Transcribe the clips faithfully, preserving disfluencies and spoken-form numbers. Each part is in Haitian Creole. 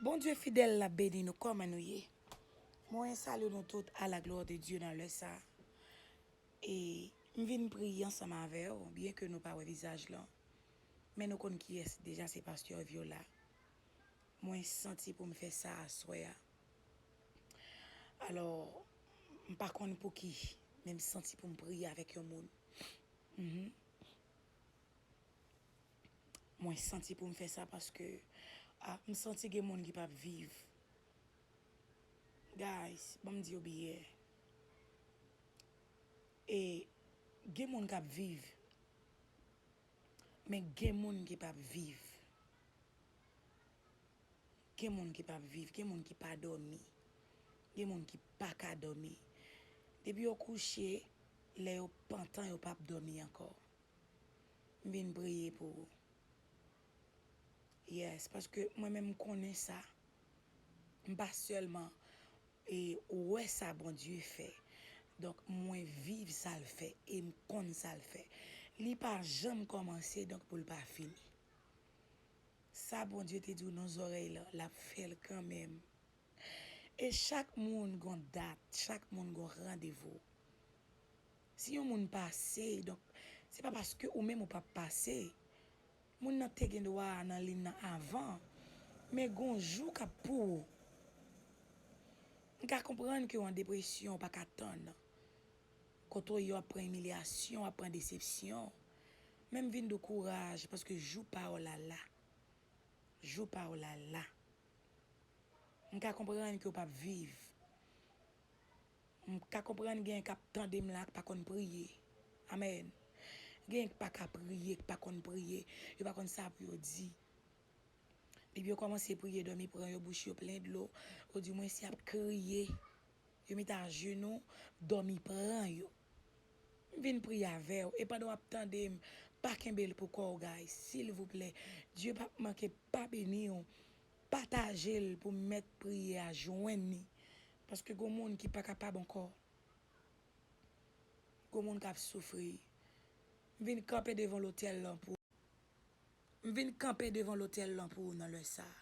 Bondye fidèl la beni nou, kòman nou ye? Mwen salye nou tout à la gloire de Dieu nan lè sa. E m vin priye ansanm avè w, byen ke nou pa wè vizaj lan. Men nou konn kiyès deja, se pastè Vyola. Mwen santi pou m fè sa aswè a. Alò, m pa konn pou ki, men m santi pou m priye avèk yon moun. Mhm. Mwen santi pou m fè sa paske, ah, m santi gen moun ki p ap viv. Guys, ban m di yo byen. E gen moun k ap viv, men gen moun ki p ap viv. Gen moun ki p ap viv, gen moun ki pa dòmi. Gen moun ki pa ka dòmi. Depi yo kouche, lè yo pantan, yo p ap dòmi ankò. M vin priye pou ou. Yes, paske mwen menm m konnen sa. M pa sèlman, e, wè sa Bondye fè. Donk, mwen viv sa l fè e m konn sa l fè. Li pa janm kòmanse, donk, pou l pa fini. Sa Bondye te di w nan zòrèy lan, l ap fè l kanmenm. E chak moun gon dat, chak moun gon randevou. Si yon moun pase, donk, se pa paske ou menm ou p ap pase. Moun nan te gen dwa nan liy nan avan, men gon jou k ap pou ou. M ka konprann ke w an depresyon, w pa ka tann. Kote w ye, w ap pran imilyasyon, w ap pran desepsyon. Men m vin di w kouraj, paske jou pa w la la. Jou pa w la la. M ka konprann ke w p ap viv. M ka konprann gen k ap tande m la, k pa konn priye. Amèn. Gen k pa ka priye, k pa konn priye. Yo pa konn sa pou yo di. Depi yo kòmanse priye, dòmi pran yo, bouch yo plen dlo. Yo di, mwen si ap kriye. Yo met ajenou, dòmi pran yo. M vin priye avè w. E pandan w ap tande m, pa kenbe l pou kò w, guys. Silvouplè, Dye p ap manke pa beni w. Pataje l pou mèt priyè a jwenn li. Paske gon moun ki pa kapab ankò. Gon moun k ap soufri. M vin kanpe devan lotèl lan pou M vin kanpe devan lotèl lan pou ou nan lè sa a.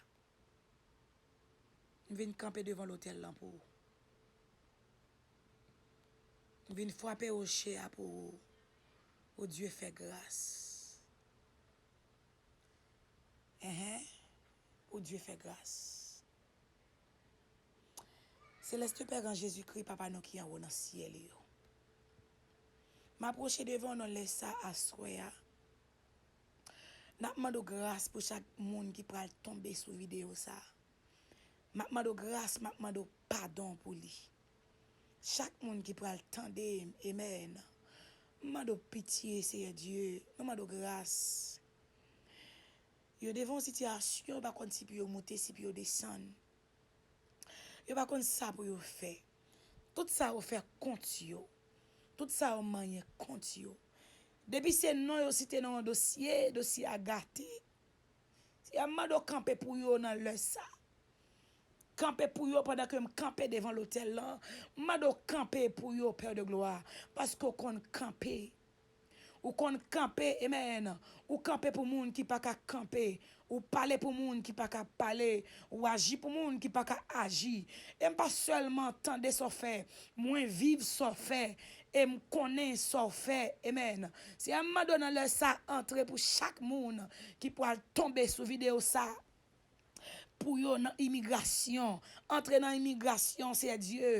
M vin kanpe devan lotèl lan pou ou. M vin frape woche a pou ou. O Dye, fè gras. Enhen. O Dye, fè gras. Selès Pè, Gran Jezikri, Papa nou ki anwo nan syèl yo. M apwoche devan w nan lè sa a, aswè a. N ap mande w gras pou chak moun ki pral tonbe sou videyo sa a. M ap mande w gras, m ap mande w padon pou li. Chak moun ki pral tande m, amèn. M mande w pitye, Seyè Dye, nou mande w gras. Yo devan yon sitiyasyon, yo pa konn si pou yo moute, si pou yo desann. Yo pa konn sa pou yo fè. Tout sa yo fè kont yo. Tout sa yo manyen kont yo. Depi se non yo site nan yon dosye, dosye a gate. Seyè, m mande w kanpe pou yo nan lè sa. Kanpe pou yo pandan ke m kanpe devan lotèl lan. M mande w kanpe pou yo, Pè de glwa, paske w konn kanpe. Ou konn kanpe, amèn. Ou kanpe pou moun ki pa ka kanpe. Ou pale pou moun ki pa ka pale. Ou aji pou moun ki pa ka aji. E m pa sèlman tande sa w fè, mwen viv sa w fè. E m konnen sa w fè, amèn. Seyè, m mande w nan lè sa, antre pou chak moun ki pral tonbe sou videyo sa. Pou yo nan imigrasyon. Antre nan imigrasyon, Seyè Dye.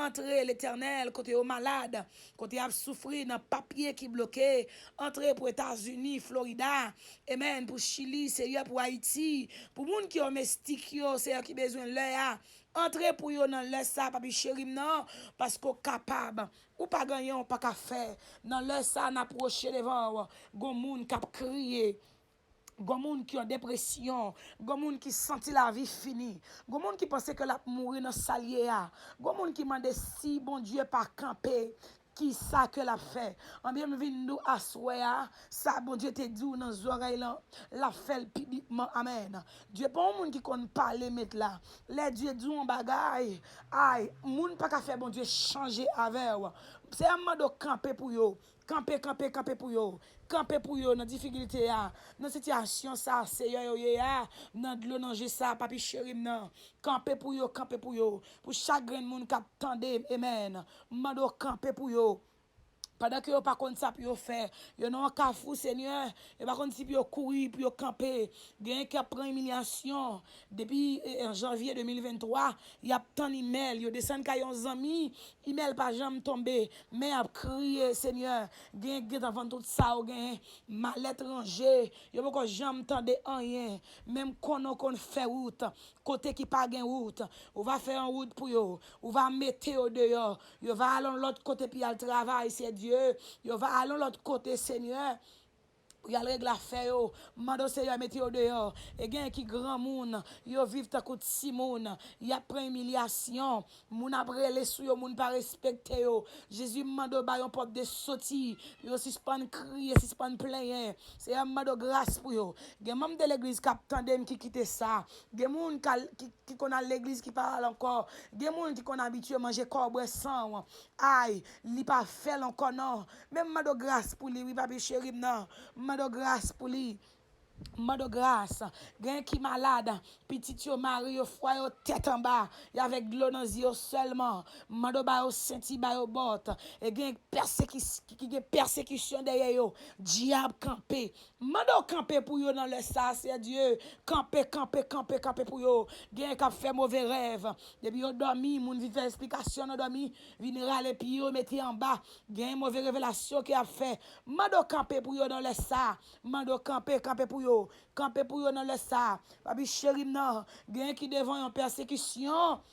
Antre, Letènèl, kote yo malad, kote y ap soufri nan papye ki bloke. Antre pou Etazini, Florida, amèn, pou Chili, Seyè, pou Ayiti, pou moun ki domestik yo, Seyè, ki bezwen lè a. Antre pou yo nan lè sa, Papi cheri m nan, paske w kapab. Ou pa gen anyen w pa ka fè. Nan lè sa, n apwoche devan w. Gon moun k ap kriye. Gon moun ki an depresyon, gon moun ki santi lavi fini, gon moun ki panse ke l ap mouri nan sa l ye a, gon moun ki mande si Bondye pa kanpe, kisa ke l ap fè. Anbyen, m vin di w aswè a, sa Bondye te di w nan zòrèy lan, l ap fè l piblikman. Amèn. Dye pa yon moun ki konn pale, met la. Lè Dye di w yon bagay, ay, moun pa ka fè Bondye chanje avè w. Seyè, m mande w kanpe pou yo. Kanpe, kanpe, kanpe pou yo. Kanpe pou yo nan difikilte a, nan sitiyasyon sa, Seyè, yo ye a, nan dlo, nan je sa, papi cheri m nan. Kanpe pou yo, kanpe pou yo. Pou chak grenn moun k ap tande m, amen. M mande w kanpe pou yo. Pandan ke yo pa konn sa pou yo fè, yo nan yon kafou, Senyè, yo pa konn si pou yo kouri, pou yo kanpe. Genyen k ap pran imilyasyon. Depi, eh, janvye de mil venntwa, y ap tann imèl. Yo desann kay yon zanmi, imèl pa janm tonbe. Men y ap kriye, Senyè. Genyen k gentan vann tout sa yo genyen. Malèt ranje. Yo poko janm tande anyen. Men m konnen w konn fè wout. Kote ki pa gen wout, ou va fè yon wout pou yo. Ou va mete yo deyò. Yo va al yon lòt kote pou y al travay, Seyè Dye. Yo va al yon lòt kote, Senyè, pou y al regle afè yo. M mande w, Seyè, mete yo deyò. E gen ki granmoun, yo viv tankou timoun. Y ap pran imilyasyon. Moun ap rele sou yo, moun pa respekte yo. Jezi, m mande w ba yon pòt de soti. Yo sispann kriye, sispann plenyen. Seyè, m mande w gras pou yo. Gen manm de legliz k ap tande m ki kite sa. Gen moun k al, ki, ki konn al legliz ki pa al ankò. Gen moun ki konn abitye manje kò bwè san w. Ay, li pa fè l ankò non. Men m mande w gras pou li, wi, papi cheri m nan. M mande w gras pou li. M mande w gras. Gen ki malad, pitit yo, mari yo, fwa yo tèt anba, y avèk dlo nan zye yo sèlman. M mande w ba yo senti, ba yo bòt. E gen pèsekis-, ki, ki gen pèsekisyon dèyè yo. Dyab kanpe. M mande w kanpe pou yo nan lè sa, Seyè Dye. Kanpe, kanpe, kanpe, kanpe pou yo. Gen k ap fè move rèv. Depi yo dòmi, moun vin fè esplikasyon nan dòmi, vin rale pye yo, mete anba. Gen move revelasyon ke y ap fè. M mande w kanpe pou yo nan lè sa. M mande w kanpe, kanpe pou yo. Kanpe pou yo nan lè sa. Papi cheri m nan, gen ki devan yon pèsekisyon.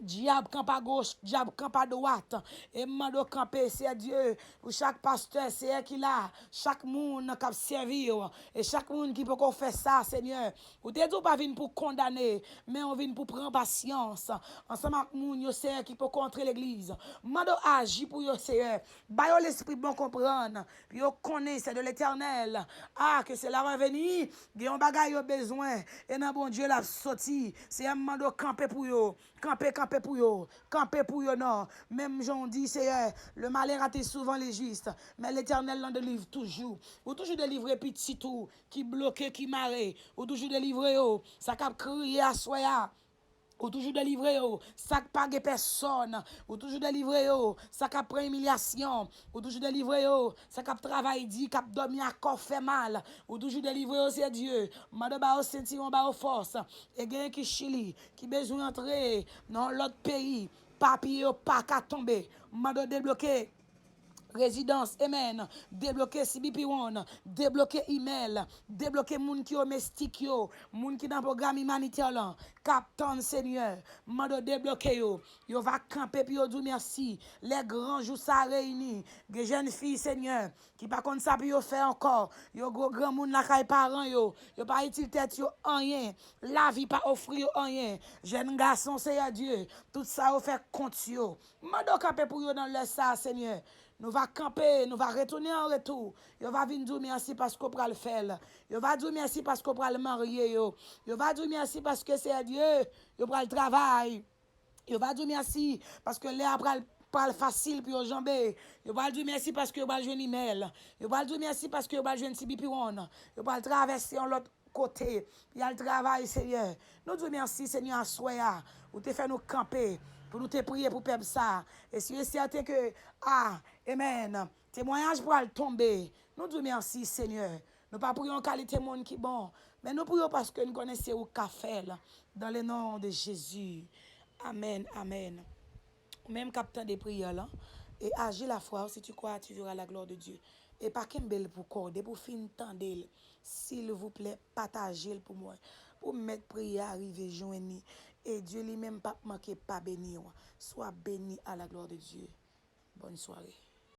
Dyab kanpe agoch, dyab kanpe adwat. E m mande w kanpe, Seyè Dye, pou chak pastè, Seyè, ki la, chak moun k ap sèvi w, e chak moun ki poko fè sa, Senyè. Ou te di w pa vin pou kondane, men ou vin pou pran pasyans ansanm ak moun yo, Seyè, ki poko antre legliz. M mande w aji pou yo, Seyè. Ba yo lespri bon konprann, pou yo konnen se de Letènèl. Ah, que cela va venir. Gen yon bagay yo bezwen, e nan Bondye l ap soti. Seyè, m mande w kanpe pou yo. Kanpe, kanpe pou yo. Kanpe pou yo, non. Menm jan w di, Seyè, le malheur attend souvent les justes, mais l'Éternel en délivre toujours. Ou toujou delivre pitit ou ki bloke, ki mare. Ou toujou delivre yo. Sa k ap kriye aswè a. Ou toujou delivre yo, sa k pa gen pèsòn. Ou toujou delivre yo, sa k ap pran imilyasyon. Ou toujou delivre yo, sa k ap travay di, k ap dòmi a kò fè mal. Ou toujou delivre yo, Seyè Dye. M mande w ba yo sentiwon, ba yo fòs. E gen ki Chili, ki bezwen antre nan yon lòt peyi. Papye yo pa ka tonbe. M mande w debloke rezidans, amen. Debloke C B P One, debloke imèl, debloke moun ki domestik yo, moun ki nan pwogram imanitè lan, k ap tann Senyè. M mande w debloke yo. Yo va kanpe pou yo di w mèsi. Lè gran jou sa reyini, gen jèn fi, Senyè, ki pa konn sa pou yo fè ankò. Yo gwo granmoun lakay paran yo. Yo pa itil tèt yo anyen. Lavi pa ofri yo anyen. Jèn gason, Seyè Dye, tout sa yo fè kont yo. M mande w kanpe pou yo nan lè sa a, Senyè. Nou va kanpe, nou va retounen an retou. Yo va vin di w mèsi paske w pral fè l. Yo va di w mèsi paske w pral marye yo. Yo va di w mèsi paske, Seyè Dye, yo pral travay. Yo pral di w mèsi paske lè a pral, pral fasil pou yo janbe. Yo pral di w mèsi paske yo pral jwenn imèl. Yo pral di w mèsi paske yo pral jwenn C B P One. Yo pral travèse yon lòt kote, pou y al travay, Senyè. Nou di w mèsi, Senyè, aswè a. Ou te fè nou kanpe pou nou te priye pou pèp sa. E si e sèten ke, ah, amen, temwayaj pral tonbe. Nou di w mèsi, Senyè. Nou pa priye yon kalite moun ki bon, men nou priye w paske n konnen se ou k ka fè l. Dans le nom de Jésus. Amen, amen. Ou menm k ap tande priyè lan, e aji lafwa w, si tu crois, tu verras la gloire de Dieu. E pa kenbe l pou kò w, depi w fin tande l, silvouplè, pataje l pou mwen. Pou m mèt priyè a rive jwenn li. E Dye li menm p ap manke pa beni w. Sois béni à la gloire de Dieu. Bonne soirée.